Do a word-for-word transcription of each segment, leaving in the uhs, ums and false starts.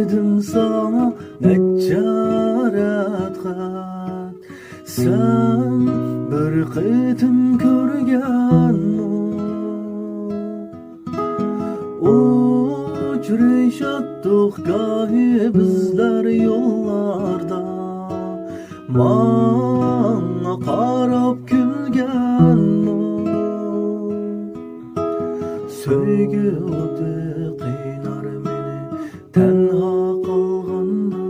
ئىدىم ساڭا نەچچە رەت خەت، سەن بىر قېتىم كۆرگەنمۇ؟ ئۇچرىشاتتۇق گاھى بىزلەر يوللاردا، ماڭا قاراپ كۈلگەنمۇ؟ سۆيگۈ ئوتى قىينار مېنى تەنھا قالغاندا،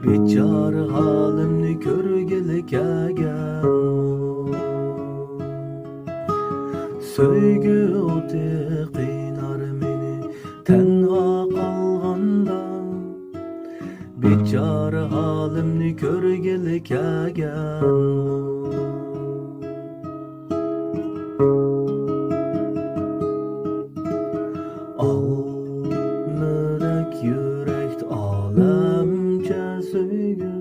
بىچارە ھالىمنى كۆرگىلى كەلگەنمۇ؟ سۆيگۈ ئوتى قىينار مېنى تەنھا قالغاندا، بىچارە ھالىمنى كۆرگىلى كەلگەنمۇ؟ ئالمىدەك يۈرەكتە ئالەمچە سۆيگۈ،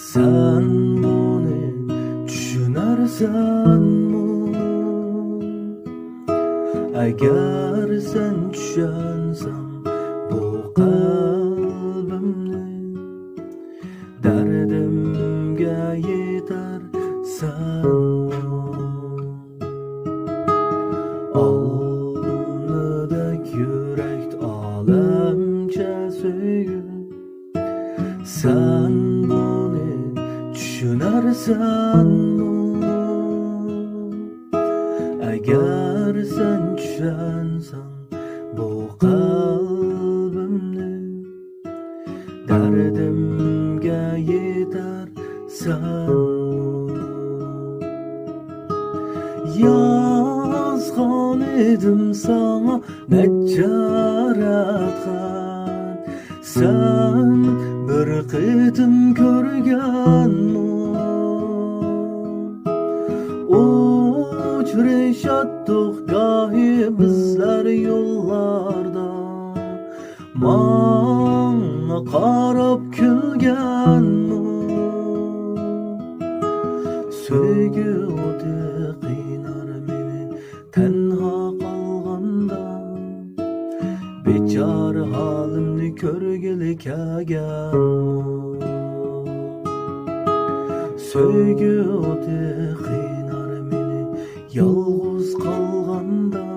سەن بۇنى چۈشىنەرسەنمۇ؟ ئەگەر سەن چۈشەنسەڭ بۇ قەلبىمنى، دەردىمگە يېتەرسەنمۇ؟ ئالمىدەك يۈرەكتە ئالەمچە سۆيگۈ، سەن بۇنى چۈشىنەرسەنمۇ؟ ئەگەر سەن چۈشەنسەڭ بۇ قەلبىمنى، دەردىمگە يېتەرسەنمۇ؟ يازغان ئىدىم ساڭا نەچچە رەت خەت، سەن بىر قېتىم كۆرگەنمۇ؟ ئۇچرىشاتتۇق گاھى بىزلەر يوللاردا، ماڭا قاراپ كۈلگەنمۇ؟ سۆيگۈ ئوتى قىينار مېنى تەنھا قالغاندا، بىچارە ھالىمنى كۆرگىلى كەلگەنمۇ؟ سۆيگۈ ئوتى قىينار مېنى يالغۇز قالغاندا،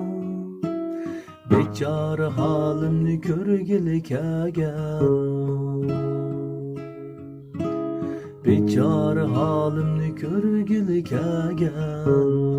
بىچارە ھالىمنى كۆرگىلى كەلگەنمۇ؟ بىچارە ھالىمنى كۆرگىلى كەلگەنمۇ؟